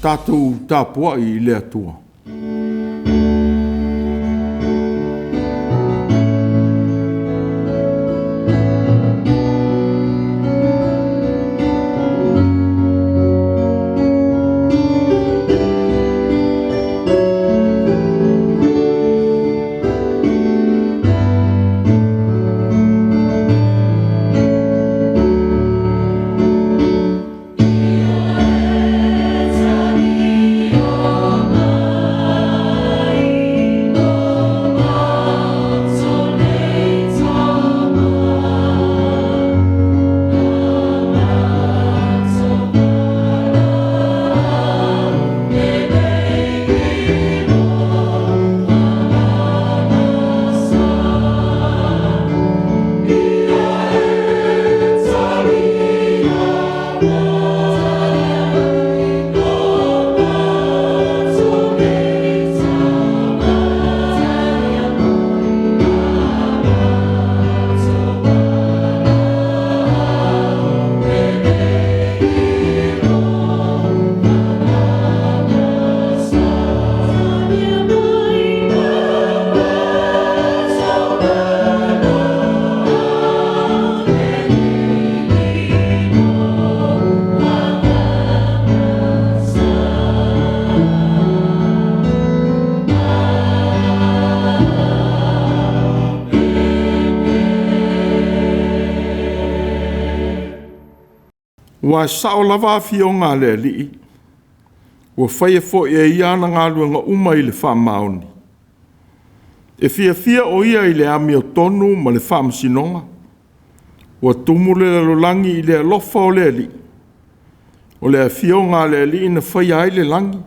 Tatou tapuai i le Atua. Aua e sao lava afioga a le Alii, ua faia foi e ia ana galuega uma i le faamaoni. E fiafia o ia i le amiotonu ma le faamasinoga, ua tumu le lalolagi i le alofa o le Alii. O le afioga a le Alii na faia ai le lagi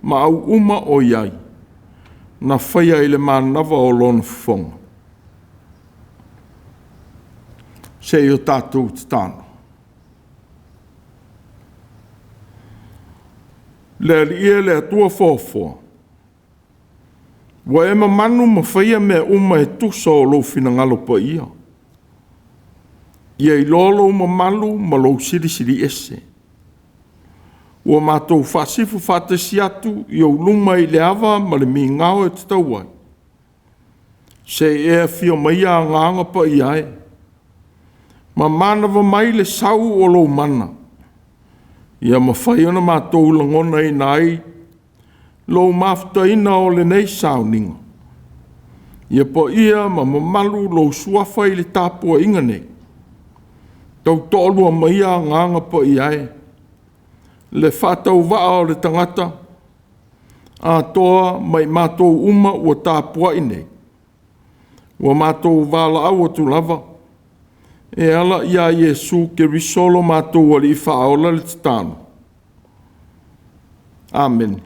ma au uma o i ai, na faia i le manava o lona fofoga. Se i o tatou tatalo. Le Alii e le Atua foafoa, ua e mamanu ma faia mea uma e tusa o lou finagalo paia, ia iloa lou mamalu ma lou silisili ese. Ua matou faasifo faatasi atu i ou luma i le ava ma le migao e tatau ai, se i e afio maia Agaga Paia e, ma manava mai le sau o lou mana, ia mafai ona matou lagonaina ai lou mafutaina o lenei sauniga. Ia paia ma mamalu lou Suafa i le tapuaiga nei, tautoalua mai Agaga Paia e, le faatauvaa o le tagata atoa ma i matou uma ua tapuai nei, ua matou valaau atu lava e ala ia Iesu Keriso lo matou Alii Faaola le tatalo. Amene.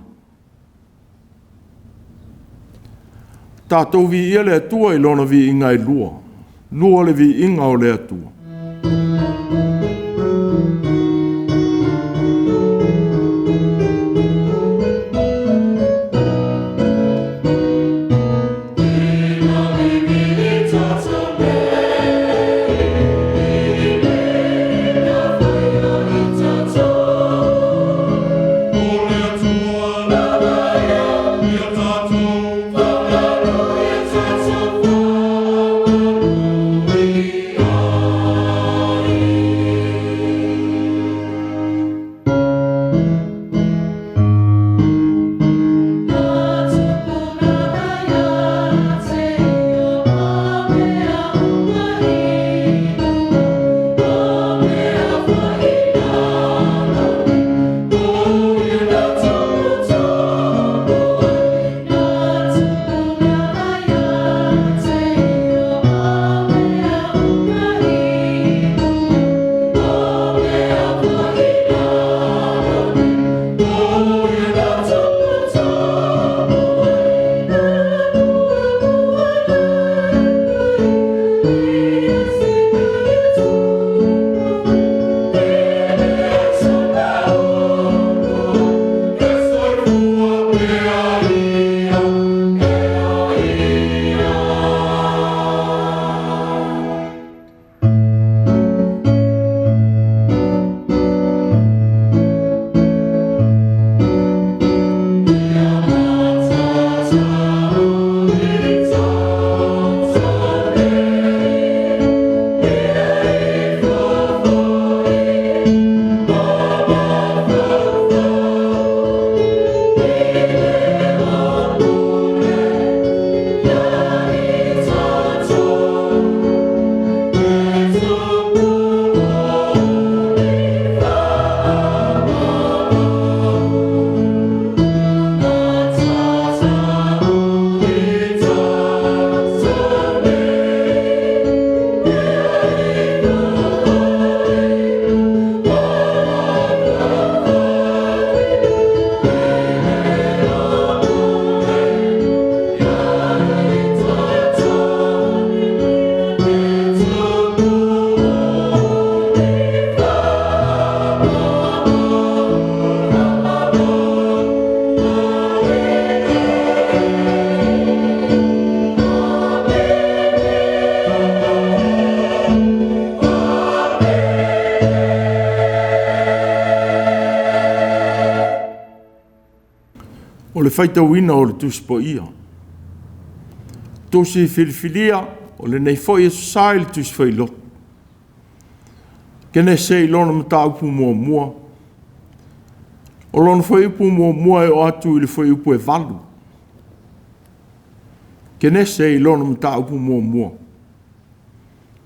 Tatou viia le Atua i Lona viiga e lua. Lua le viiga o le Atua. le faitauina o le Tusi Paia. Tusi filifilia o lenei foi Aso Sa i le Tusi Fai Loto. Kenese i lona mataupu muamua, o lona fuaiupu muamua e oo atu i le fuaiupu e 8. Kenese i lona mataupu muamua,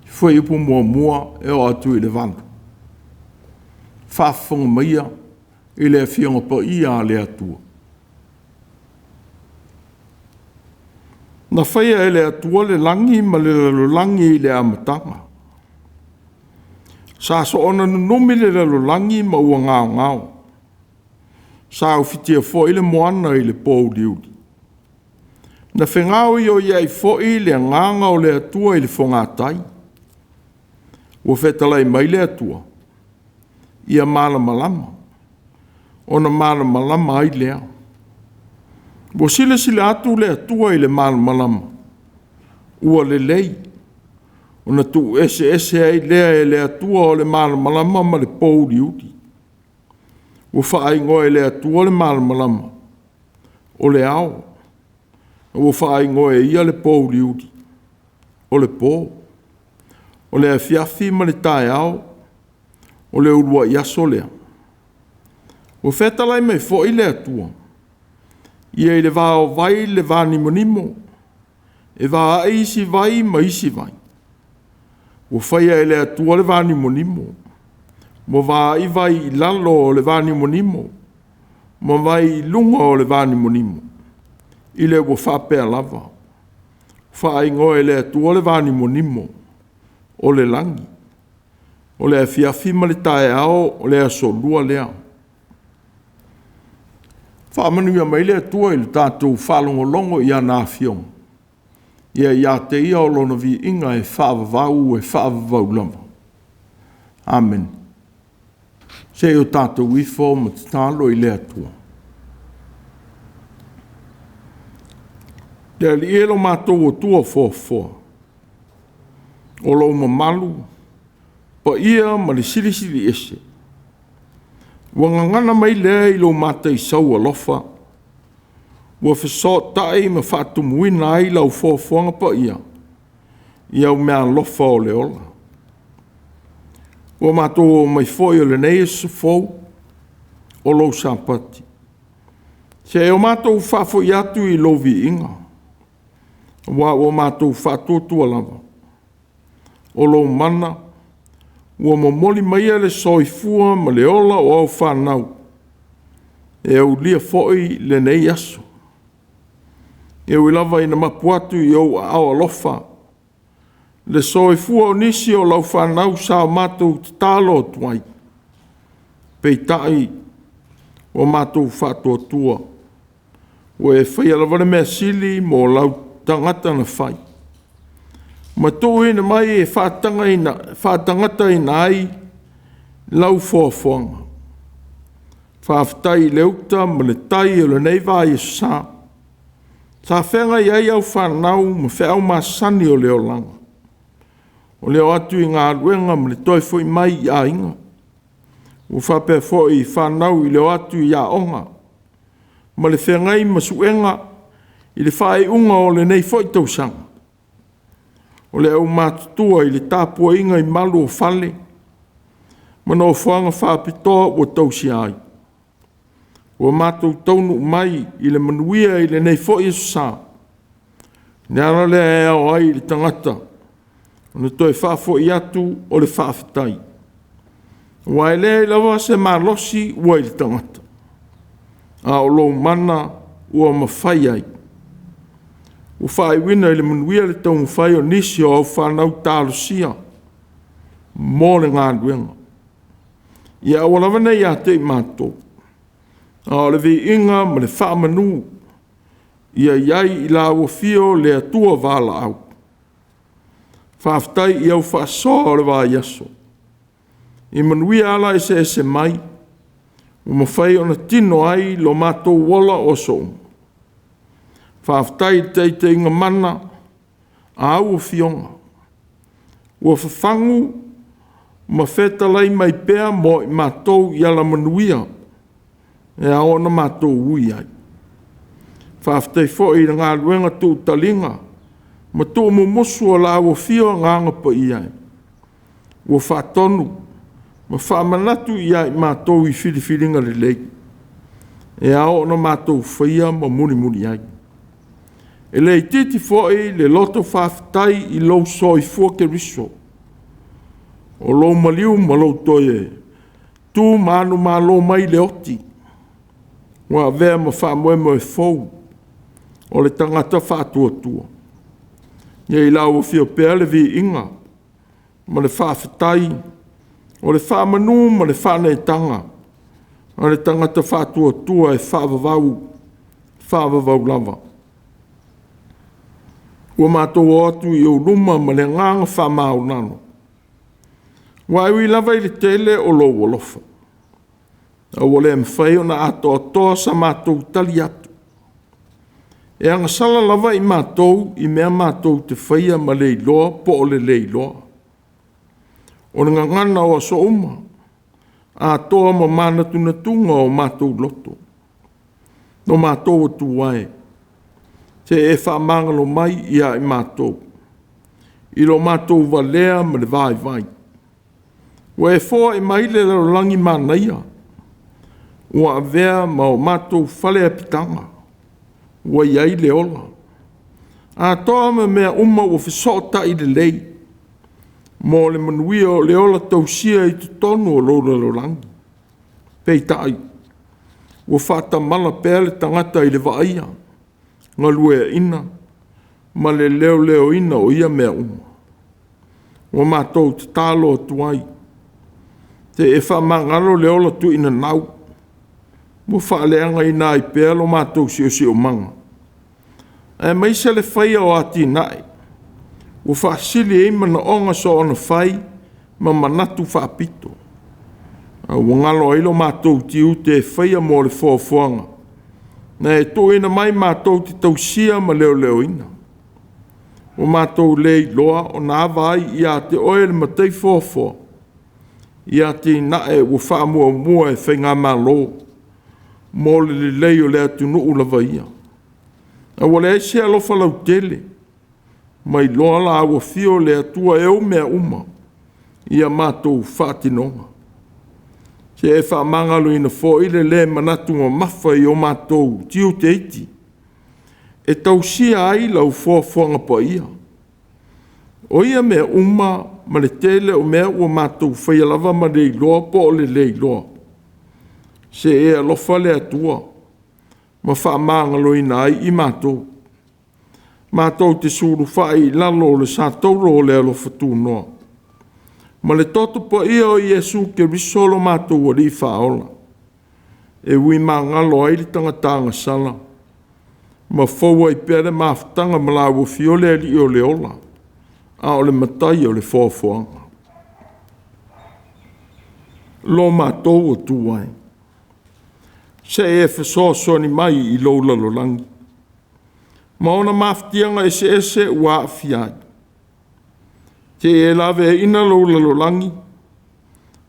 fuaiupu muamua e oo atu i le 8. Faafofoga maia i le Afioga Paia a le Atua. Na faia e le Atua le lagi ma le lalolagi i le amataga. Sa soona nunumi le lalolagi ma ua gaogao. Sa ufitia foi le moana i le pouliuli. Na fegaoioiai foi le agaga o le Atua i le fogatai. Ua fetalai mai le Atua, ia malamalama, ona malamalama ai lea. Ua silasila atu le Atua i le malamalama, ua lelei, ona tuueseese ai lea e le Atua o le malamalama ma le pouliuli. Ua faaigoa e le Atua le malamalama o le ao, ua faaigoa e ia le pouliuli o le po. O le afiafi ma le taeao, o le uluai aso lea. Ua fetalai mai foi le Atua, ia i le va o vai le vanimonimo, e va ai isi vai ma isi vai. Ua faia e le Atua le vanimonimo, ua vaai vai i lalo o le vanimonimo, ma vai i luga o le vanimonimo, i le ua faapea lava. Faaigoa e le Atua le vanimonimo o le lagi. O le afiafi ma le taeao o le aso lua lea. Faamanuia mai le Atua i le tatou faalogologo i ana Afioga, ia ia te Ia o Lona viiga e faavavau e faavavau lava. Amene. Se i o tatou ifo ma tatalo i le Atua. Le Alii e lo matou Atua foafoa, o lou mamalu, paia ma le silisili ese, ua gagana mai lea i lo mataisau alofa, ua fesootai ma faatumuina ai lau foafoaga paia i au meaalofa o le ola. Ua matou oo mai foi o lenei aso fou o lou Sapati, se o matou faafoi atu i lou viiga, aua ua matou faatuatua lava, o lou mana ua momoli maia le soifua ma le ola o au fanau, e aulia foi lenei aso. E ui lava ina mapu atu i ou aao alofa le soifua o nisi o lau fanau sa o matou tatalo atu ai, peitai ua matou faatuatua, ua e faia lava le mea sili mo lau tagata na fai, ma tuuina mai e faatagataina ai lau foafoaga. Faafetai i le uta ma le tai o lenei vaiaso sa, sa feagai ai au fanau ma feau masani o le olaga, o le o atu i galuega ma le toe foi mai i aiga, ua faapea foi fanau i le o atu i aoga, ma le feagai ma suega i le faaiuga o lenei foi tausaga. O le aumatutua i le tapuaiga i malu o fale ma nofoaga faapitoa ua tausia ai. Ua matou taunuu mai i le manuia i lenei foi aso Sa. O le ala lea e ao ai i le tagata ona toe faafoi atu o le faafetai, aua e leai lava se malosi ua i le tagata, a o lou mana ua mafai ai. Ua faaiuina i le manuia le taumafai o nisi o au fanau talosia mo le galuega. Ia aua lava ne i ia te i matou, a o le viiga ma le faamanu ia i ai i lau afio le Atua valaau. Faafetai i au faasoa o le vaiaso, i manuia ala eseese mai, ua mafai ona tino ai lo matou ola o aso uma. Faafetai i le taitaiga mana a au afioga, ua fafagu ma fetalai mai pea mo i matou i alamanuia e ao ona matou ui ai. Faafetai foi i le galuega tuutaliga ma tuumumusu o lau Afio Agaga Paia e, ua faatonu ma faamanatu ia i matou i filifiliga lelei, e ao ona matou faia ma mulimuli ai. E le itiiti foi le loto faafetai i lou soifua Keriso, o lou maliu ma lou toe tu manumalo mai le oti, ua avea ma faamoemoe fou o le tagata faatuatua. Ia i lau Afio pea le viiga ma le faafetai, o le faamanu ma le faaneetaga a le tagata faatuatua e faavavau, faavavau lava. Ua matou o atu i ou luma ma le agaga faamaualalo, aua e ui lava i le tele o lou alofa, a ua le mafai ona atoatoa sa matou tali atu. E agasala lava i matou i mea matou te faia ma le iloa po o le le iloa. O le gagana o aso uma, atoa ma manatunatuga o matou loto. Lo matou Atua e, se i e faamagalo mai ia i matou i lo matou valea ma le vaivai. Ua e foai mai le lalolagi manaia, ua avea ma o matou fale apitaga, ua i ai le ola, atoa ma mea uma ua fesootai lelei mo le manuia o le ola tausia i totonu o lou lalolagi. Peitai, ua faatamala pea le tagata i le vaaia, galueaiina ma le leoleoina o ia mea uma. Ua matou tatalo atu ai, se i e faamagalo le ola tuuinanau ua faaleagaina ai pea lo matou siosiomaga, aemaise le faia o atinae ua faasili ai manaoga soona fai ma manatu faapito, a ua galo ai lo matou tiute e faia mo le foafoaga na e tuuina mai matou te tausia ma leoleoina. Ua matou le iloa ona ava ai ia te oe le matai foafoa i atinae ua faamuamua e Faigamalo mo le lelei o le atunuu lava ia. A ua leai se alofa lautele ma iloa lau afio le Atua e ou mea uma ia matou faatinoga. Se i e faamagaloina foi le le manatu mamafa i o matou tiute iti e tausia ai lau foafoaga paia. O ia mea uma ma le tele o mea ua matou faia lava ma le iloa po o le le iloa, se i e alofa le Atua ma faamagaloina ai i matou. Matou te sulufai i lalo o le satauro o le alofa tunoa ma le toto paia o Iesu Keriso lo matou Alii Faaola, e ui magalo ai le tagata agasala ma fou ai pea le mafutaga ma lau Afio le Alii o le ola, a o le Matai o le foafoaga. Lo matou Atua e, se i e fesoasoani mai i lou lalolagi ma ona mafatiaga eseese ua aafia ai. Se i e laveaiina lou lalolagi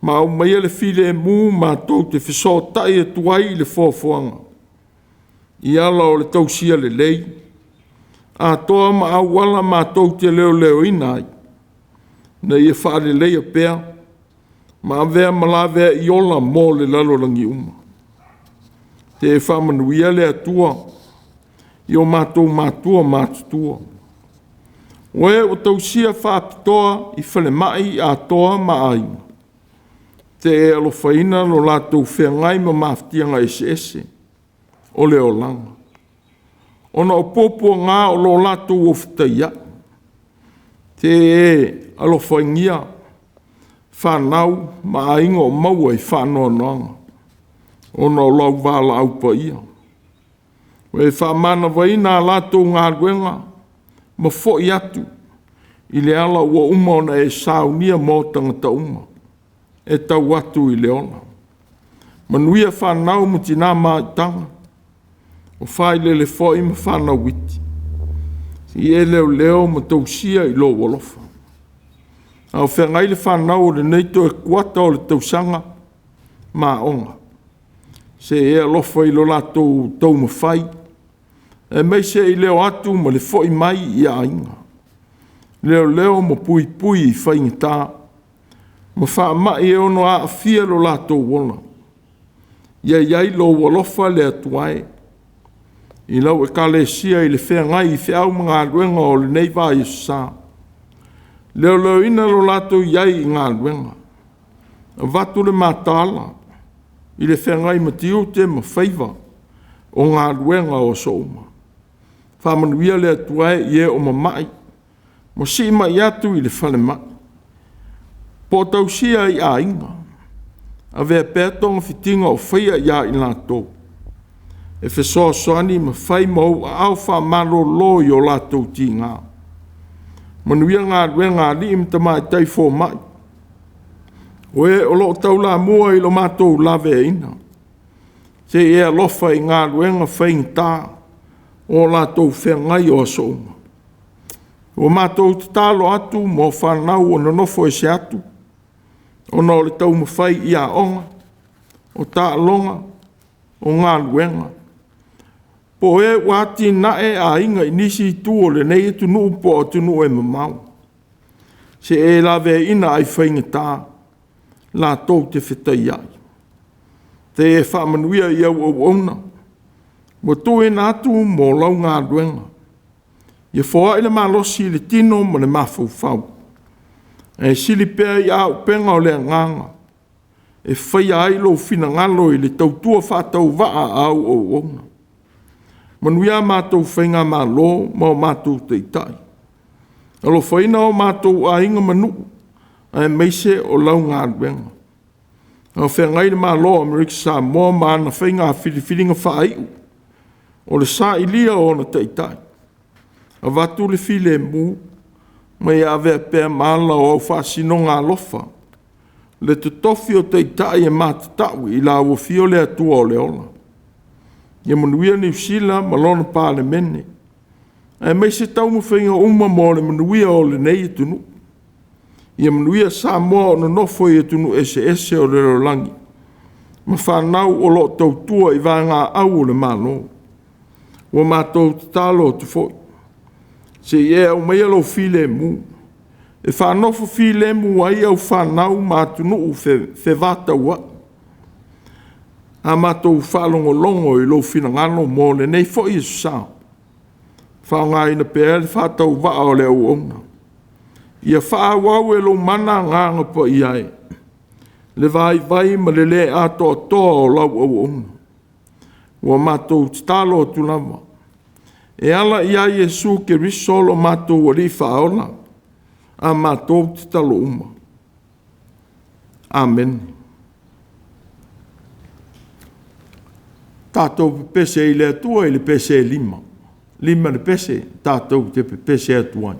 ma aumaia le filemu matou te fesootai atu ai i le foafoaga i ala o le tausia lelei, atoa ma auala matou te leoleoina ai, ina ia faaleleia pea ma avea ma laveai ola mo le lalolagi uma. Se i e faamanuia le Atua i o matou matua matutua, o e ua tausia faapitoa i falemai atoa ma aiga, se i e alofaina lo latou feagai ma mafatiaga eseese o le olaga, ona o puapuaga o lo latou ofataiai. Se i e alofagia fanau ma aiga o maua i faanoanoaga ona o lau valaau paia. Ua e faamanavaina a latou galuega ma foi atu i le ala ua uma ona e saunia mo tagata uma e tau atu i le ola. Manuia fanau ma tina maitaga, o failele foi ma fanau iti, ia e leoleo ma tausia i lou alofa. A o feagai le fanau o lenei toe kuata o le tausaga ma aoga, se i e alofa i lo latou taumafai Aemaise i le o atu ma le fo'i mai i aiga, leoleo ma puipui i faigata ma faama'i e ono aafia lo latou ola. Ia i ai Lou alofa le Atua e i lau Ekalesia i le feagai i feau ma galuega o lenei vaiaso sa, leoleoina lo latou i ai i galuega, avatu le mataala i le feagai ma tiute ma faiva o galuega o aso uma. Faamanuia le Atua e i e o mama'i ma siimai atu i le falemai, po o tausia i aiga, avea pea togafitiga o faia ia i latou e fesoasoani ma fai ma ou aao faamalolo i o latou tiga. Manuia galuega a alii ma tamaitai fomai, o e o lo o taulamua i lo matou laveaiina, se i e alofa i galuega faigata o latou feagai o aso uma. Ua matou tatalo atu mo fanau ua nonofo ese atu ona o le taumafai i aoga, o taaloga, o galuega, po o e ua atinae aiga i nisi itu o lenei atunuu po o atunuu e mamao. Se i e laveaiina ai faigata latou te fetaiai. Se i e faamanuia i au auauna ua tuuina atu mo lau galuega. Ia foai le malosi i le tino ma le mafaufau, ae sili pea i auupega o le agaga e faia ai lou finagalo i le tautua faatauvaa a au auauna. Manuia a matou faigamalo ma o matou taitai. Alofaina o matou aiga ma nuu, aemaise o lau galuega. A o feagai le Malo o Amerika Samoa ma ana faiga filifiliga faaiu, o le sailia o ona taitai, avatu le filemu, ma ia avea pea ma ala o au faasinoga alofa le totofi o Taitai e matatau i la ua afio le Atua o le ola. Ia manuia Niu Sila ma lona Palemene, aemaise taumafaiga uma mo le manuia o lenei atunuu. Ia manuia Samoa o nonofo i atunuu eseese o le lalolagi ma fanau o lo o tautua i vaegaau o le Malo. Ua matou tatalo atu foi, se i e aumaia lou filemu e faanofo filemu ai au fanau ma atunuu fevataua'i. A matou faalogologo i lou finagalo mo lenei foi aso sa, faaaogaina pea le faatauvaa o le auauna. Ia faaauau e lou mana Agaga Paia e le vaivai ma le le atoatoa o lau auauna. Ua matou tatalo atu lava e ala ia Iesu Keriso lo matou Alii Faaola a matou tatalo uma. Amene. Tatou pepese i le Atua i le pese e 5, 5 le pese tatou te pepese atu ai.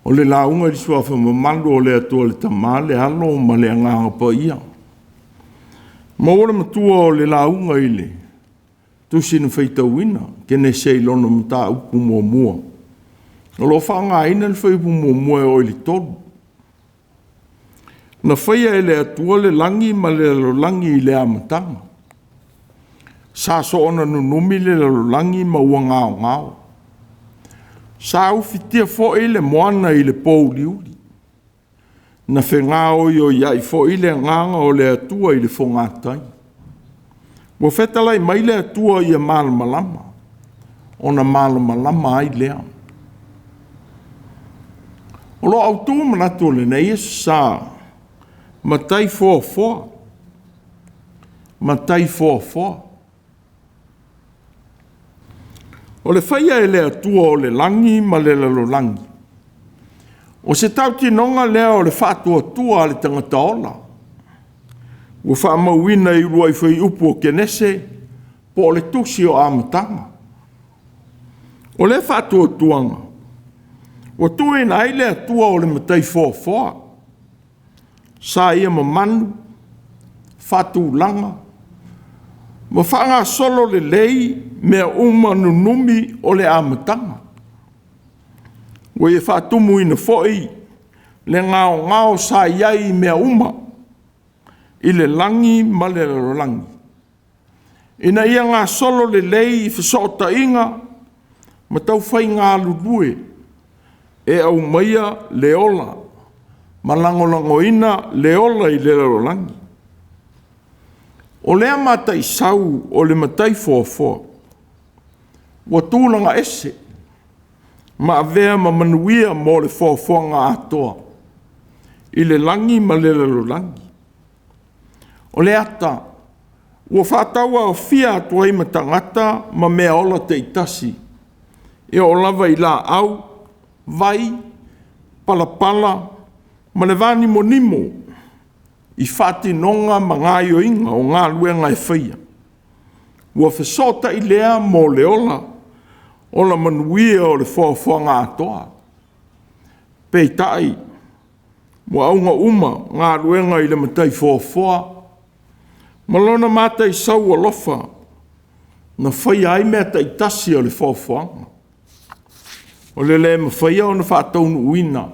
O le lauga i le suafa mamalu o le Atua le Tama, le Alo ma le Agaga Paia. Maua le matua o le lauga i le tusi na faitauina, Kenese i lona mataupu muamua. O lo o faaaogaina le fuaiupu 1 e oo i le 3. Na faia e le Atua le lagi ma le lalolagi i le amataga. Sa soona nunumi le lalolagi ma ua gaogao. Sa ufitia foi le moana i le pouliuli. Na fegaoioiai foi le agaga o le Atua i le fogatai. Ua fetalai mai le Atua ia malamalama, ona malamalama ai lea. O lo o autu manatu o lenei Aso Sa, matai foafoa, matai foafoa. O le faia e le Atua o le lagi ma le lalolagi, o se tautinoga lea o le faatuatua a le tagata ola, ua faamauina i uluai fuaiupu o Kenese po o le tusi o Amataga. O lea faatuatuaga ua tuuaina ai le Atua o le matai foafoa, sa ia mamanu, faatulaga ma faagasolo lelei mea uma nunumi o le amataga. Ua ia faatumuina foi le gaogao sa i ai i mea uma i le lagi ma le lalolagi, ina ia gasolo lelei i fesootaiga ma taufai galulue e aumaia le ola ma lagolagoina le ola i le lalolagi. O lea mataisau o le matai foafoa ua tulaga ese ma avea ma manuia mo le foafoaga atoa i le lagi ma le lalolagi. O le ata ua faatauaofia atu ai ma tagata ma meaola taitasi, e oo lava i laau, vai, palapala ma le vanimonimo i faatinoga ma gaoioiga o galuega e faia. Ua fesootai lea mo le ola, ola manuia o le foafoaga atoa. Peitai, ua auga uma galuega i le Matai foafoa ma lona mataisau alofa na faia ai mea taitasi o le foafoaga. O le le mafaia ona faataunuuina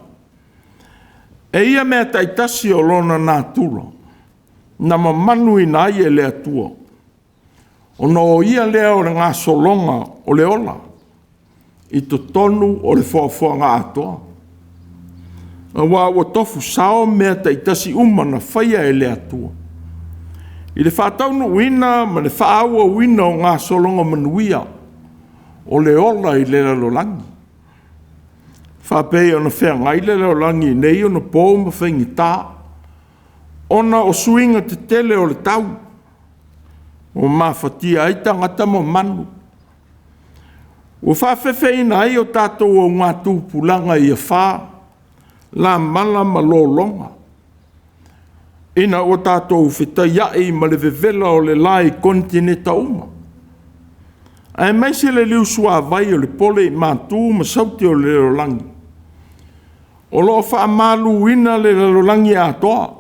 e ia mea taitasi o lona natura na mamanuina ai e le Atua, ona o ia lea o le gasologa o le ola i totonu o le foafoaga atoa. Aua ua tofu sao mea taitasi uma na faia e le Atua i le faataunuuina ma le faaauauina o gasologa manuia o le ola i le lalolagi, faapei ona feagai le lalolagi i nei ona po ma faigata, ona o suiga tetele o le tau ua mafatia ai tagata ma manu, ua faafefeina ai o tatou augatupulaga i afa, lamala ma lologa, ina ua tatou fetaiai ma le vevela o le la i konitineta uma, aemaise le liusuavai o le pole i matu ma saute o le lalolagi, o lo o faamaluina le lalolagi atoa.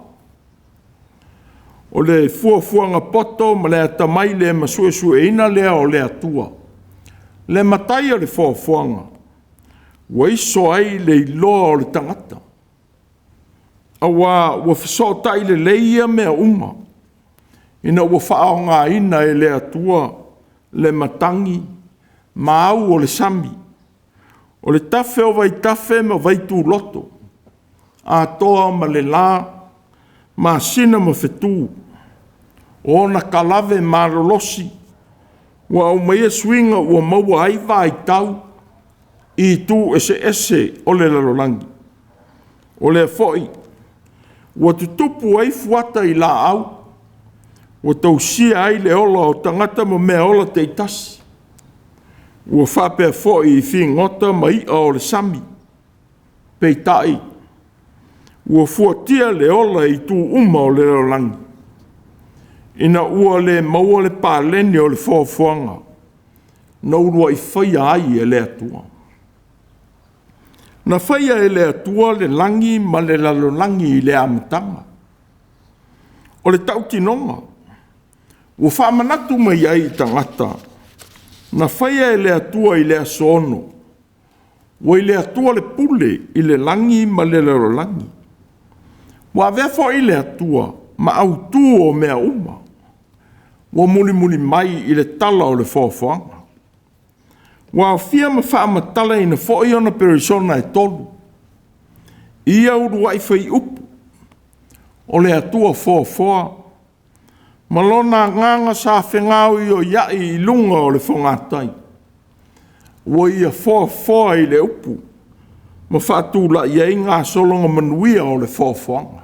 O le fuafuaga poto ma le atamai le masuesueina lea o le Atua, le Matai o le foafoaga, ua iso ai le iloa o le tagata, aua ua fesootai lelei ia mea uma ina ua faaaogaina e le Atua le matagi ma au o le sami, o le tafe o vaitafe ma vaituloto, atoa ma le la, masina ma fetu, o ona kalave malolosi ua aumaia suiga ua maua ai vaitau i itu eseese o le lalolagi. O lea foi ua tutupu ai fuata i laau, ua tausia ai le ola o tagata ma meaola taitasi, ua faapea foi i figota ma i'a o le sami. Peitai, ua fuatia le ola i itu uma o le lalolagi, ina ua le maua le paleni o le foafoaga na uluai faia ai e le Atua. Na faia e le Atua le lagi ma le lalolagi i le amataga. O le tautinoga ua faamanatu mai ai i tagata, na faia e le Atua i le aso 6, ua i le Atua le pule i le lagi ma le lalolagi. Ua avea foi le Atua ma autu o mea uma, ua mulimuli mai i le tala o le foafoaga. Ua aofia ma faamatalaina foi ona perisona e tolu, i ia uluai faiupu, o le Atua foafoa ma lona agaga sa fegaoioiai i luga o le fogatai, ua ia foafoa i le upu ma faatulai ai gasologa manuia o le foafoaga.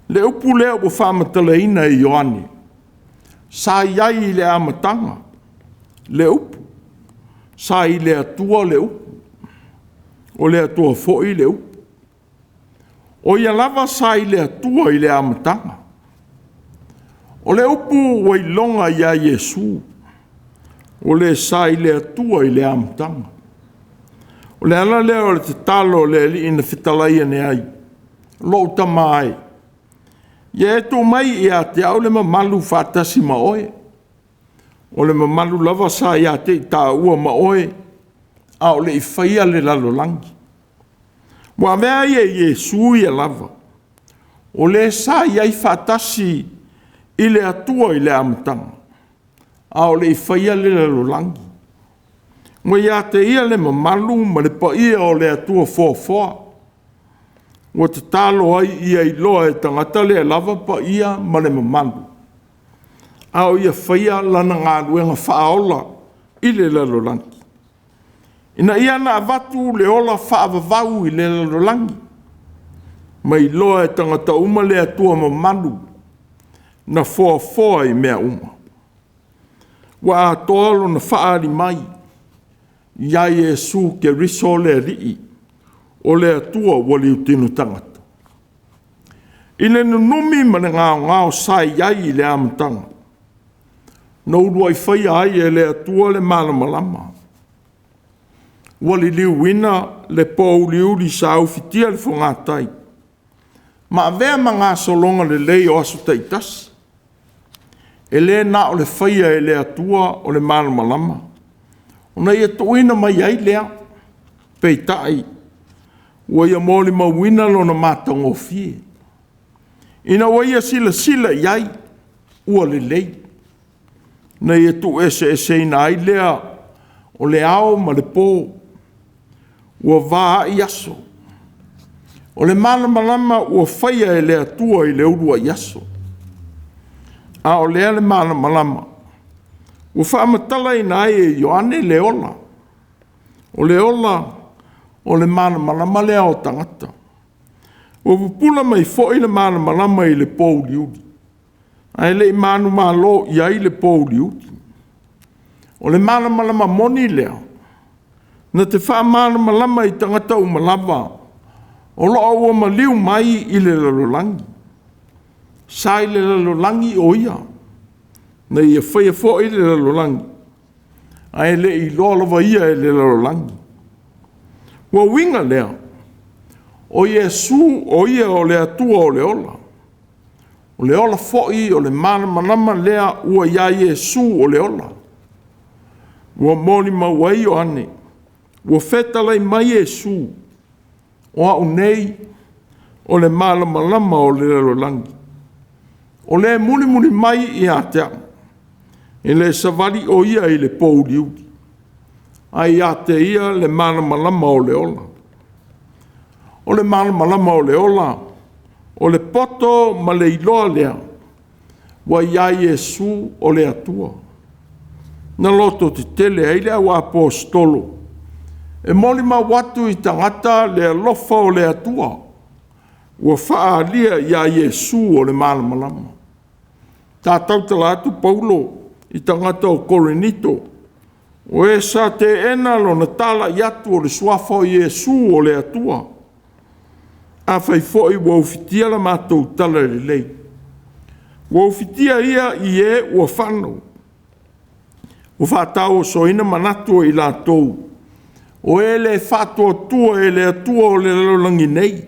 Le upu lea ua faamatalaina e Ioane, sa i ai i le amataga le upu, sa i le Atua le upu, o le Atua foi le upu. O ia lava sa i le Atua i le amataga. O le upu ua iloga ia Iesu, o le sa i le Atua i le amataga. O le ala lea o le tatalo a le Alii na fetalai ane ai, lou Tama e, ia e tuu mai ia te au le mamalu faatasi ma oe, o le mamalu lava sa ia te i taua ma oe, a o le i faia le lalolagi. Ua avea ai e Iesu ia lava, o le sa i ai faatasi i le Atua i le amataga, a o le i faia le lalolagi. Ua ia te ia le mamalu ma le paia o le Atua foafoa, ua tatalo ai ia iloa e tagata lea lava paia ma le mamalu, a o ia faia lana galuega faaola i le lalolagi, ina ia na avatu le ola faavavau i le lalolagi, ma iloa e tagata uma le Atua mamalu na foafoa i mea uma. Ua atoa lona faaali mai ia Iesu Keriso le Alii, o le Atua ua liutino tagata. I le nunumi ma le gaogao sa i ai i le amataga, na uluai faia ai e le Atua le malamalama, ua liliuina le pouliuli sa ufitia le fogatai, ma avea ma gasologa lelei o aso taitasi. E le na o le faia e le Atua o le malamalama, ona ia tuuina mai ai lea, peitai ua ia molimauina lona matagofie, ina ua ia silasila i ai ua lelei, na ia tuueseeseina ai lea o le ao ma le po, ua vaai aso. O le malamalama ua faia e le Atua i le uluai aso, a o lea le malamalama ua faamatalaina ai e Ioane le ola. O le ola, o le malamalama lea o tagata. Ua pupula mai foi le malamalama i le pouliuli, ae le i manumalo i ai le pouliuli. O le malamalama moni lea na te faamalamalama i tagata uma lava o lo o ua maliu mai i le lalolagi. Sa i le lalolagi o ia, na ia faia foi le lalolagi, ae le i iloa lava ia e le lalolagi. Ua uiga lea, o Iesu o ia o le Atua o le ola. O le ola foi o le malamalama lea ua ia Iesu o le ola. Ua molimau ai Ioane, ua fetalai mai Iesu, o au nei o le malamalama o le lalolagi. O le mulimuli mai ia te au, e le savali o ia i le pouliuli, ae ia te ia le malamalama o le ola. O le malamalama o le ola, o le poto ma le iloa lea ua ia Iesu o le Atua. Na lototetele ai le au aposetolo e molimau atu i tagata le alofa o le Atua ua faaalia ia Iesu o le malamalama. Sa tautala atu Paulo i tagata o Korinito, o e sa teena lona talai atu o le suafa o Iesu o le Atua. Afai foi ua ufitia la matou talalelei, ua ufitia ia i e ua fano, ua faatauosoina manatu o i latou. O e le faatuatua i le Atua o le lalolagi nei,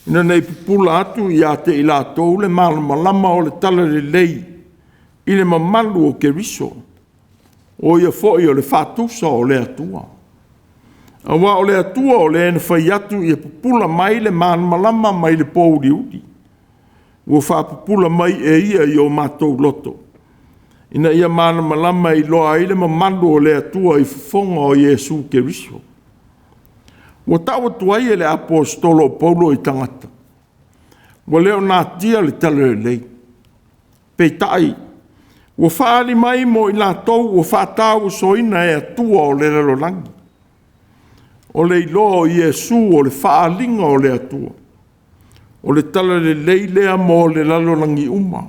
ina ne i pupula atu ia te i latou le malamalama o le talalelei i le mamalu o Keriso, o Ia foi o le faatusa o le Atua. Aua o le Atua o le na fai atu ia pupula mai le malamalama mai le pouliuli, ua faapupula mai e Ia i o matou loto, ina ia malamalama e iloa ai le mamalu o le Atua i fofoga o Iesu Keriso. Ua tau atu ai e le Aposetolo o Paulo i tagata, ua le o natia le Talalelei, peitai ua faaali mai mo i latou ua faatauosoina e Atua o le lalolagi. O le iloa o Iesu o le faaaliga o le Atua, o le talalelei lea mo le lalolagi uma.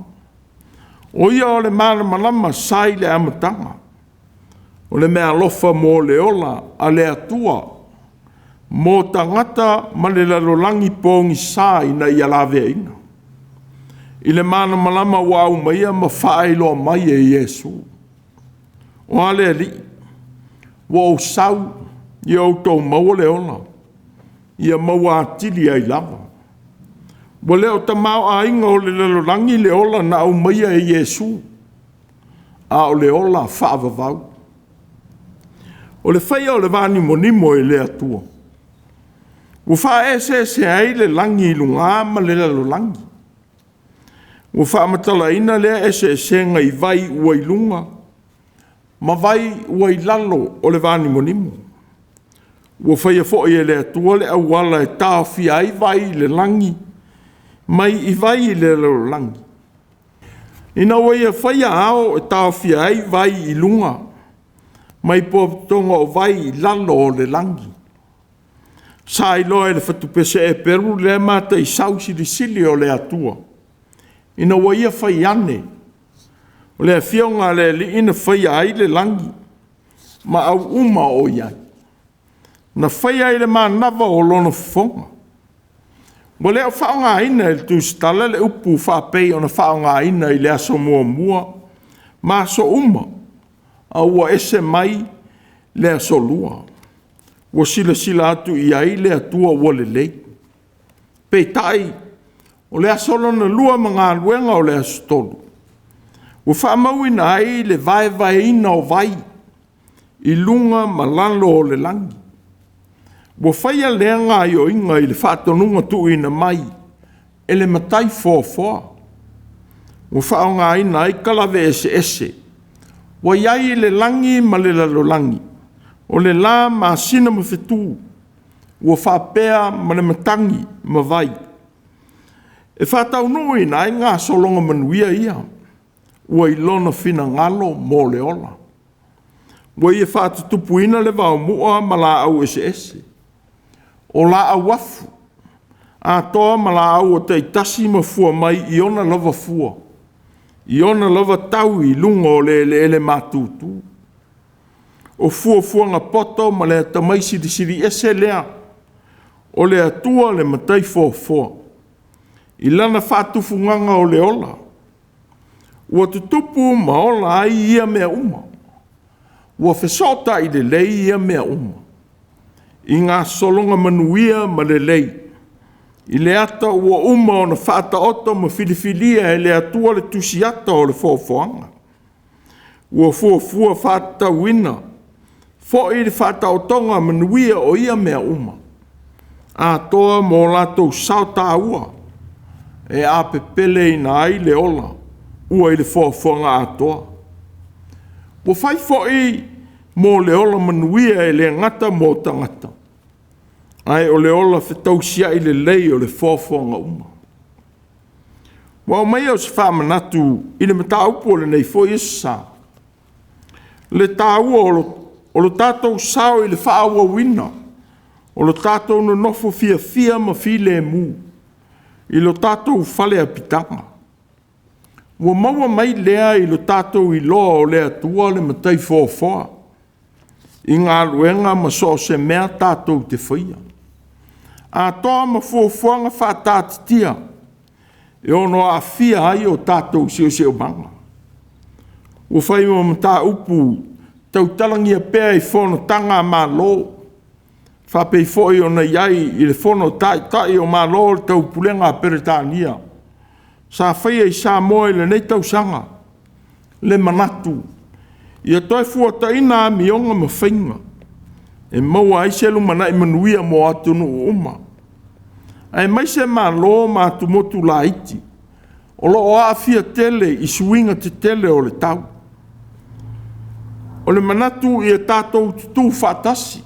O Ia o le malamalama sa i le amataga, o le meaalofa mo le ola a le Atua mo tagata ma le lalolagi pogisa ina ia laveaiina, i le malamalama ua aumaia ma faailoa mai e Iesu. O a le Alii, ua ou sau ia outou maua le ola, ia maua atili ai lava. Ua le o tamaoaiga o le lalolagi le ola na aumaia e Iesu, a o le ola faavavau. O le faia o le vanimonimo e le Atua, ua faaeseese ai le lagi i luga ma le lalolagi. Ua faamatalaina lea eseesega i vai ua i luga ma vai ua i lalo o le vanimonimo. Ua faia foi e le Atua le auala e taofia ai vai i le lagi mai i vai i le lalolagi, ina ua ia faia ao e taofia ai vai i luga mai potopotoga o vai i lalo o le lagi. Sa iloa e le fatupese Eperu lea mataisau silisili o le Atua, ina ua ia fai ane, o le afioga a le Alii na faia ai le lagi ma au uma o i ai, na faia i le manava o lona fofoga. Ua le o faaaogaina e le tusitala le upu faapei ona faaaogaina i le aso muamua ma aso uma, a ua ese mai le aso lua. Ua silasila atu i ai le Atua ua lelei. Peitai, o le aso lona lua ma galuega o le aso tolu, ua faamauina ai le vaevaeina o vai i luga ma lalo o le lagi. Ua faia lea gaoioiga i le faatonuga tuuina mai e le Matai Foafoa. Ua faaaogaina ai kalave eseese ua i ai i le lagi ma le lalolagi, o le la, masina ma fetu, ua faapea ma le matagi ma vai, e faataunuuina ai gasologa manuia ia, ua i lona finagalo mo le ola. Ua ia faatutupuina le vaomu'a ma laau eseese, o laau afu, atoa ma laau taitasi ma fua mai i ona lava fua, i ona lava tau i luga o le eleele matutu. O fuafuaga poto ma le atamai silisili ese lea o le Atua le Matai Foafoa i lana faatufugaga o le ola. Ua tutupu ma ola ai ia mea uma, ua fesootai lelei ia mea uma i gasologa manuia ma lelei i le ata ua uma ona faataoto ma filifilia e le Atua le tusiata o le foafoaga. Ua fuafua faatatauina foi le faataotoga manuia o ia mea uma, atoa ma o latou sao taua e apepeleina ai le ola ua i le foafoaga atoa. Ua fai foi mo le ola manuia e le gata mo tagata, ae o le ola fetausiai lelei o le foafoaga uma. Ua aumaia o se faamanatu i le mataupu o lenei foi Aso Sa, le taua o lo tatou sao i le faaauauina o lo tatou nonofo fiafia ma filemu i lo tatou fale apitaga. Ua maua mai lea i lo tatou iloa o le Atua le Matai Foafoa i galuega ma so o se mea tatou te faia, atoa ma fuafuaga faataatitia e ono aafia ai o tatou siosiomaga. Ua fai ma mataupu tautalagia pea i fonotaga a Malo, faapei foi ona i ai i le Fono a Taitai o Malo o le Taupulega a Peretania sa faia i Samoa i lenei tausaga, le manatu ia toefuataiga amioga ma faiga e maua ai se lumanai manuia mo atunuu uma, aemaise Malo ma atumotu laiti o lo o aafia tele i suiga tetele o le tau. O le manatu ia tatou tutu faatasi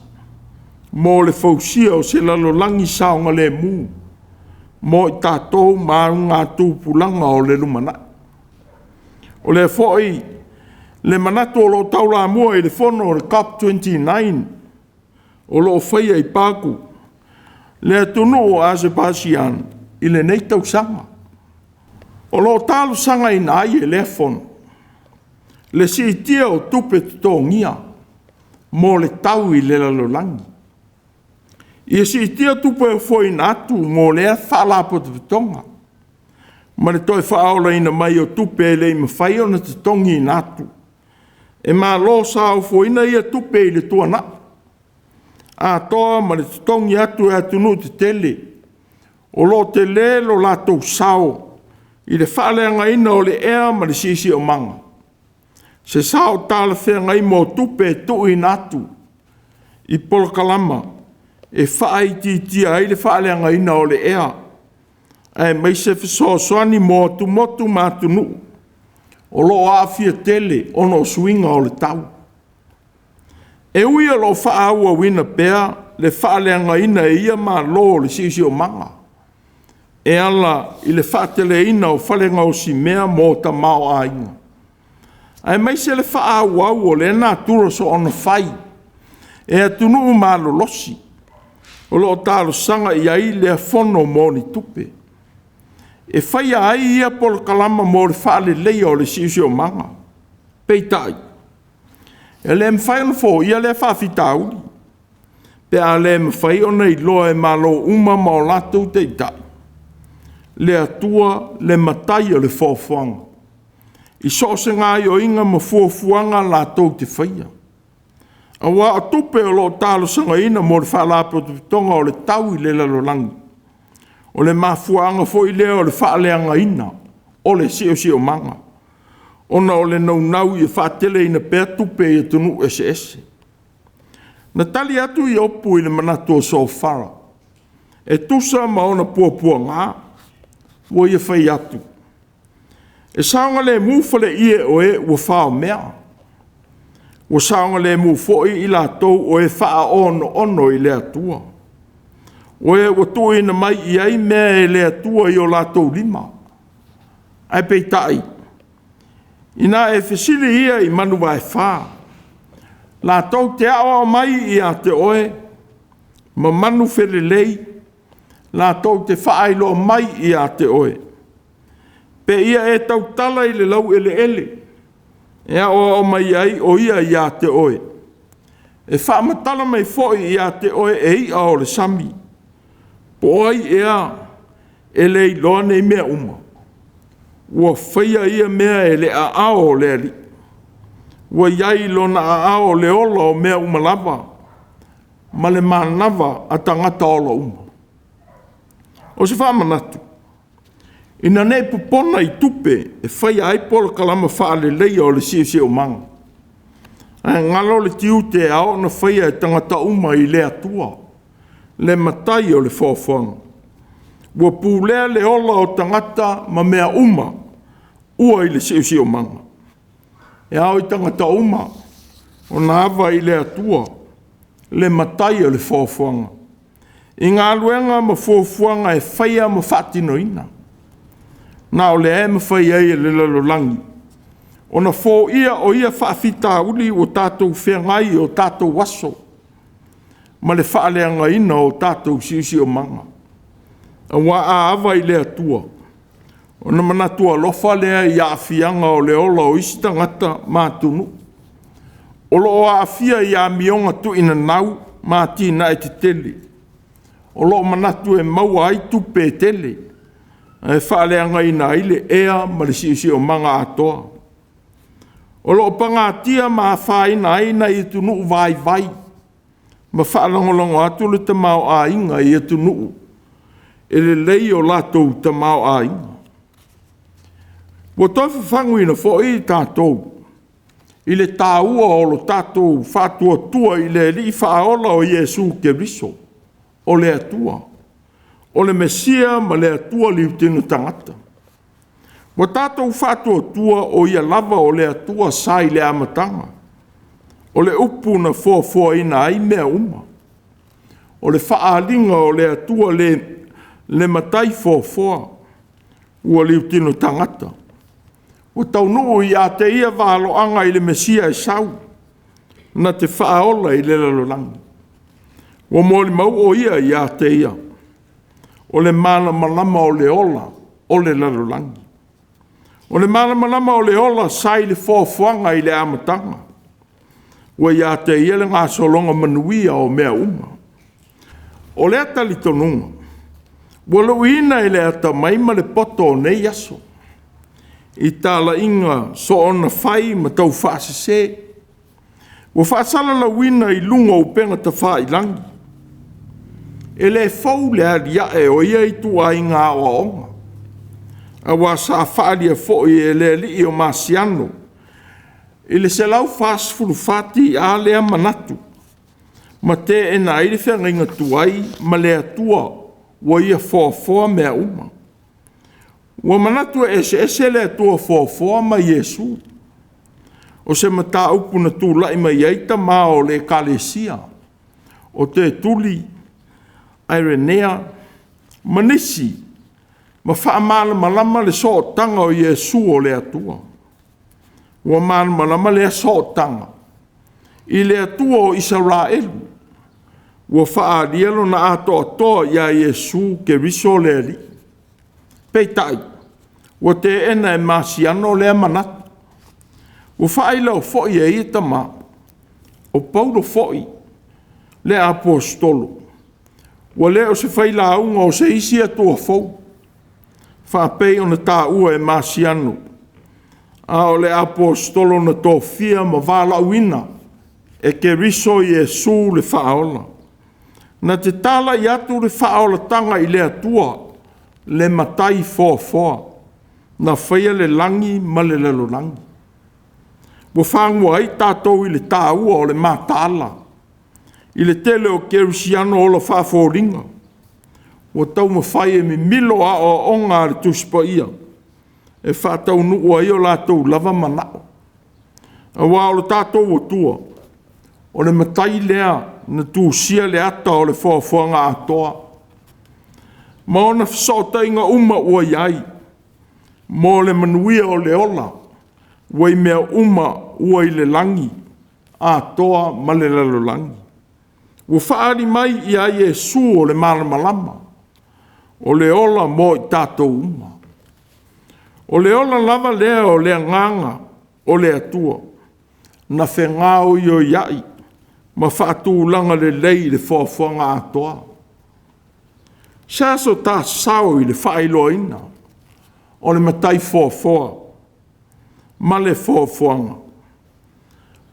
mo le fausia o se lalolagi saogalemu mo i tatou ma augatupulaga o le lumanai. O lea foi le manatu o lo o taulamua i le fono a le COP29 o lo o faia i Baku, le atunuu o Asepaisiana i lenei tausaga. O lo o talosagaina ai e lea fono le siitia o tupe totogia mo le tau i le lalolagi. Ia siitia tupe ofoina atu mo lea Faalapotopotoga ma le toe faaolaina mai o tupe e le i mafai ona totogiina atu e Malo sa ofoina ia tupe i le tuanai, atoa ma le totogi atu e atunuu tetele o lo o tele lo latou sao i le faaleagaina o le ea ma le siosiomaga, se sao talafeagai mo tupe e tuuina atu i polokalama e faaitiitia ai le faaleagaina o le ea, aemaise fesoasoani mo atumotu ma atunuu o lo o aafia tele ona o suiga o le tau. E ui o lo o faaauauina pea le faaleagaina e ia Malo o le siosiomaga e ala i le faateleina o fale gaosimea mo tamaoaiga, aemaise le faaauau o lea natura soona fai e atunuu malolosi o lo o talosaga i ai lea fono mo ni tupe e faia ai ia polokalama mo le faaleleia o le siosiomaga. Peitai, e le mafai ona foia lea faafitauli pe a le mafai ona iloa e Malo uma ma o latou Taitai le Atua le Matai o le foafoaga i so o se gaoioiga ma fuafuaga latou te faia, aua o tupe o lo o talosagaina mo le Faalapotopotoga o le Tau i le Lalolagi, o le mafuaaga foi lea o le faaleagaina o le siosiomaga, ona o le naunau ia faateleina pea tupe i atunuu eseese. Na tali atu Iopu i le manatu o Sofara e tusa ma ona puapuaga, ua ia fai atu, “E saogalemu faleie o e ua faomea, ua saogalemu foi i latou o e faaonoono i le Atua, o e ua tuuina mai i ai mea e le Atua i o latou lima. Ae peitai, ina e fesili ia i manuvaefa, latou te aoao mai ia te oe, ma manufelelei, latou te faailoa mai ia te oe. Pe ia e tautala i le laueleele, e aoao mai ai o ia ia te oe, e faamatala mai foi ia te oe e i'a o le sami. Po o ai ea e le iloa nei mea uma? Ua faia ia mea e le aao o le Alii, ua i ai i lona aao le ola o mea uma lava, ma le manava a tagata ola uma.” O se faamanatu, ina ne i popona i tupe e faia ai polokalama faaleleia o le siosiomaga, ae galo le tiute e ao ona faia e tagata uma i le Atua, le Matai o le foafoaga, ua pulea le ola o tagata ma mea uma ua i le siosiomaga. E ao i tagata uma ona ava i le Atua, le Matai o le foafoaga, i galuega ma fuafuaga e faia ma faatinoina. Na o lea e mafai ai e le lalolagi ona foia o ia faafitauli ua tatou feagai i o tatou aso ma le faaleagaina o tatou siosiomaga. Aua a ava i le Atua, ona manatu alofa lea i aafiaga o le ola o isi tagata ma atunuu o lo o aafia i amioga tuuinanau ma atinae tetele, o lo o manatu e maua ai tupe e tele, ae faaleagaina ai le ea ma le siosiomaga atoa. O lo o pagatia ma afaina ai nai atunuu vaivai ma faalagolago atu le tamaoaiga i atunuu e lelei o latou tamaoaiga. Ua toe fafaguina foi tatou i le taua o lo tatou faatuatua i le Alii Faaola o Iesu Keriso o le Atua, o le Mesia ma le Atua liutino tagata. Ua tatou faatuatua o Ia lava o le Atua sa i le amataga, o le Upu na foafoaina ai mea uma, o le faaaliga o le Atua le Matai foafoa ua liutino tagata, ua taunuu ia te ia valoaga i le Mesia e sau, na te faaola i le lalolagi. Ua molimau o ia ia te ia, o le malamalama o le ola o le lalolagi. O le malamalama o le ola sa i le foafoaga i le amataga, ua ia te ia le gasologa manuia o mea uma. O lea talitonuga, ua luiina e le atamai ma le poto o nei aso, i talaiga soona fai ma taufaasese, ua faasalalauina i luga o upega tafailagi. E le fou le aliae o ia ituaiga aoaoga, aua sa faaalia foi e le alii o Masiano i le 144 TA lea manatu, ma teena ai le feagaiga tuai ma le Atua ua Ia foafoa mea uma. Ua manatu e eseese le Atua foafoa ma Iesu. O se mataupu na tulai mai ai tama o le Ekalesia, o Tetuli, Irenea ma nisi, ma faamalamalama le sootaga o Iesu o le Atua. Ua malamalama lea sootaga i le Atua o Isaraelu, ua faaalia lona atoatoa ia Iesu Keriso le Alii. Peitai, ua teena e Masiano lea manatu. Ua faailoa foi e ia tama, o Paulo foi le Aposetolo, ua le o se failauga o se isi Atua fou, faapei ona taua e Masiano, a o le Aposetolo na tofia ma valaauina e Keriso Iesu le Faaola, na te talai atu le faaolataga i le Atua, le Matai foafoa, na faia le lagi ma le lalolagi. Ua fagua ai tatou i le taua o le mataala i le tele o kerisiano ola faafoliga, ua taumafai e mimilo aoaoga a le Tusi Paia e faataunuu ai o latou lava manao. Aua o lo tatou Atua, o le Matai lea na tusia le ata o le foafoaga atoa, ma ona fesootaiga uma ua i ai mo le manuia o le ola ua i mea uma ua i le lagi atoa ma le lalolagi. Ua faaali mai ia Iesu o le malamalama, o le ola mo i tatou uma. O le ola lava lea o le agaga o le Atua, na fegaoioiai ma faatulaga lelei i le foafoaga atoa. Se a so ta sao i le faailoaina o le Matai foafoa ma le foafoaga,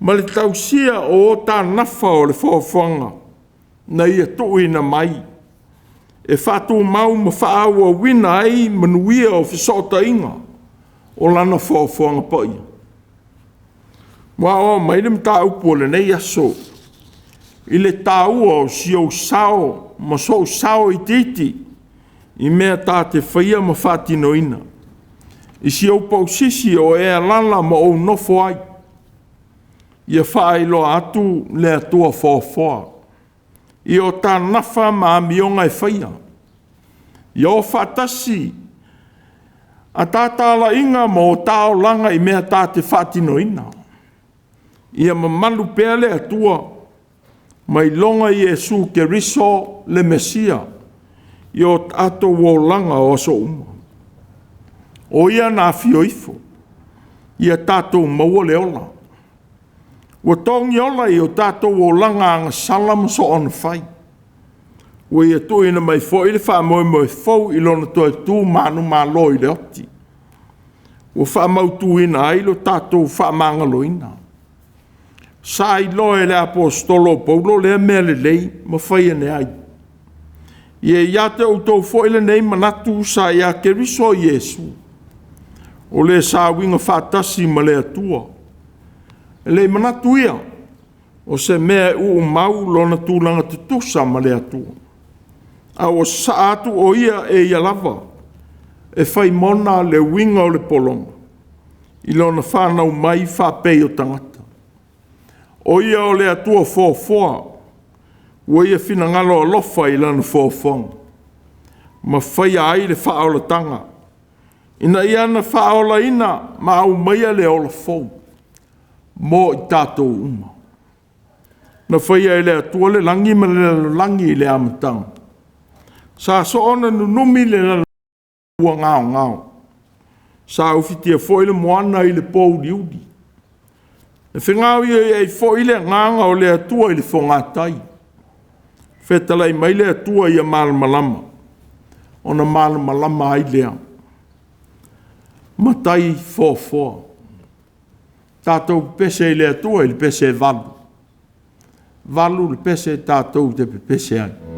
ma le tausia o ta nafa o le foafoaga na ia tuuina mai e faatumau ma faaauauina ai manuia o fesootaiga o Lana foafoaga paia? Ua aoao mai le mataupu o lenei aso i le taua o si ou sao ma sou sao itiiti i mea ta te faia ma faatinoina, i si ou pausisi o e alaala ma ou nofo ai, ia faailoa atu le Atua foafoa i o ta nafa ma amioga e faia. Ia o faatasi a ta talaiga ma o ta olaga i mea ta te faatinoina. Ia mamalu pea le Atua ma iloga Iesu Keriso le Mesia i o tatou olaga o aso uma. O Ia na afio ifo, ia tatou maua le ola. Ua togi ola i o tatou olaga agasala ma soona fai. Ua ia tuuina mai foi le faamoemoe fou i Lona toe tu manumalo i le oti. ua faamautuina ai lo tatou faamagaloina. Sa iloa e le Aposetolo o Paulo lea mea lelei ma fai ane ai. Ia ia te outou foi lenei manatu sa ia Keriso Iesu, o le sa uiga faatasi ma le Atua. E le i manatu ia o se mea e uumau lona tulaga tutusa ma le Atua, a ua sasaa atu o ia e ia lava e fai mona le uiga o le pologa i lona fanau mai faapei o tagata. O ia o le Atua foafoa, ua ia finagalo alofa i lana foafoaga, ma faia ai le faaolataga, ina ia na faaolaina ma aumaia le ola fou mo i tatou uma. Na faia e le Atua le lagi ma le lalolagi i le amataga. Sa soona nunumi le lalolagi ua gaogao. Sa ufitia foi le moana i le pouliuli. Na fegaoioiai foi le agaga o le Atua i le fogatai. Fetalai mai le Atua ia malamalama, ona malamalama ai lea. Matai foafoa. Tatou pepese i le Atua i le pese e 8. E 8 le pese tatou te pepese ai.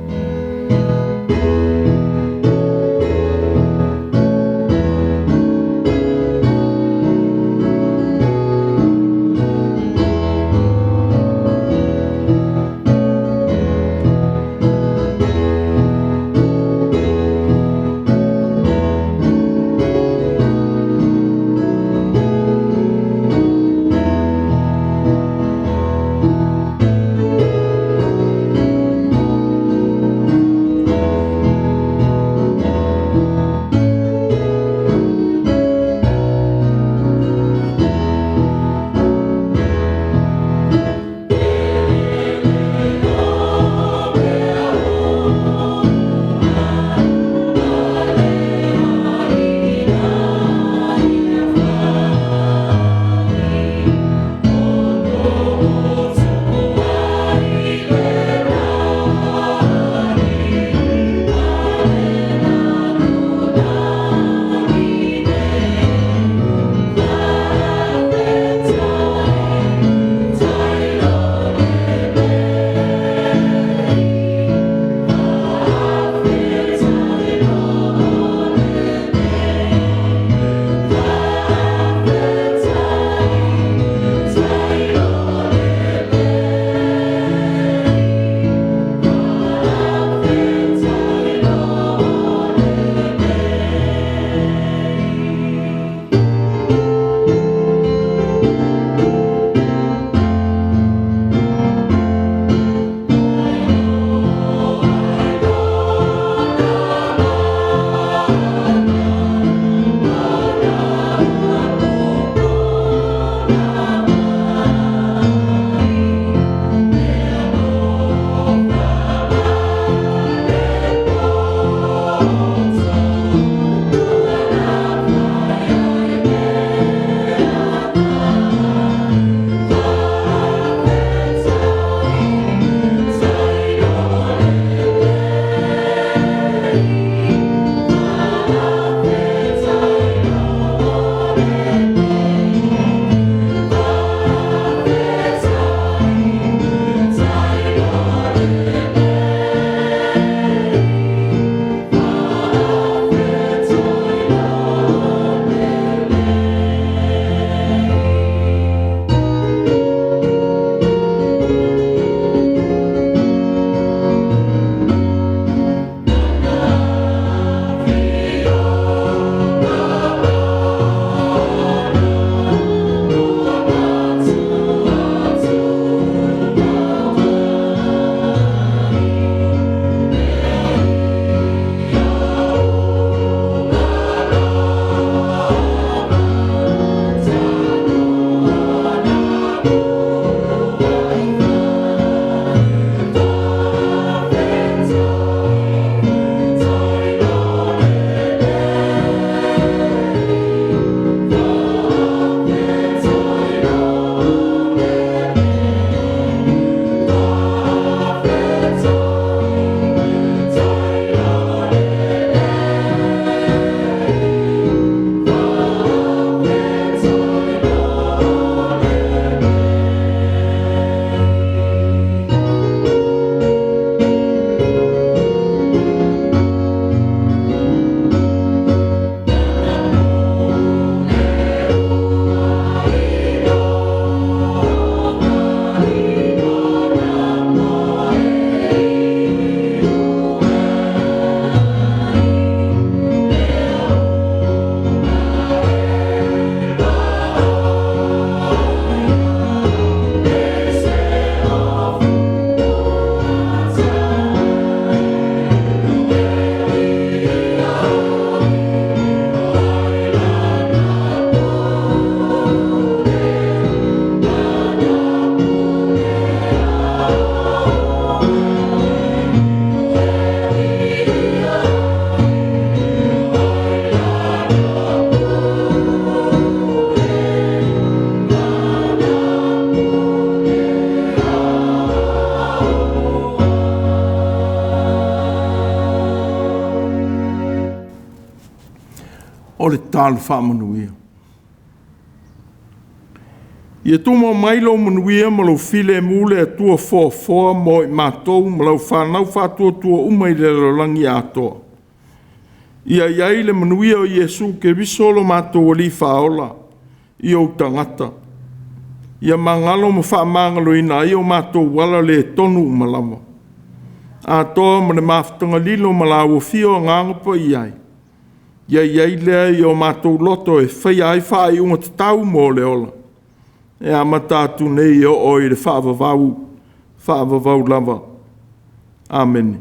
O le tatalo faamanuia. Ia tumau mai lou manuia ma lou filemu le Atua foafoa mo i matou ma lau fanau faatuatua uma i le lalolagi atoa. Ia i ai le manuia o Iesu Keriso lo matou Alii Faaola i ou tagata. Ia magalo ma faamagaloina ai o matou ala le tonu uma lava, atoa ma le mafutaga lilo ma lauofia o Agaga Paia ai, ia i ai lea i o matou loto e faia ai faaiuga tatau mo le ola, e amata atu nei e oo i le faavavau, faavavau lava. Amene.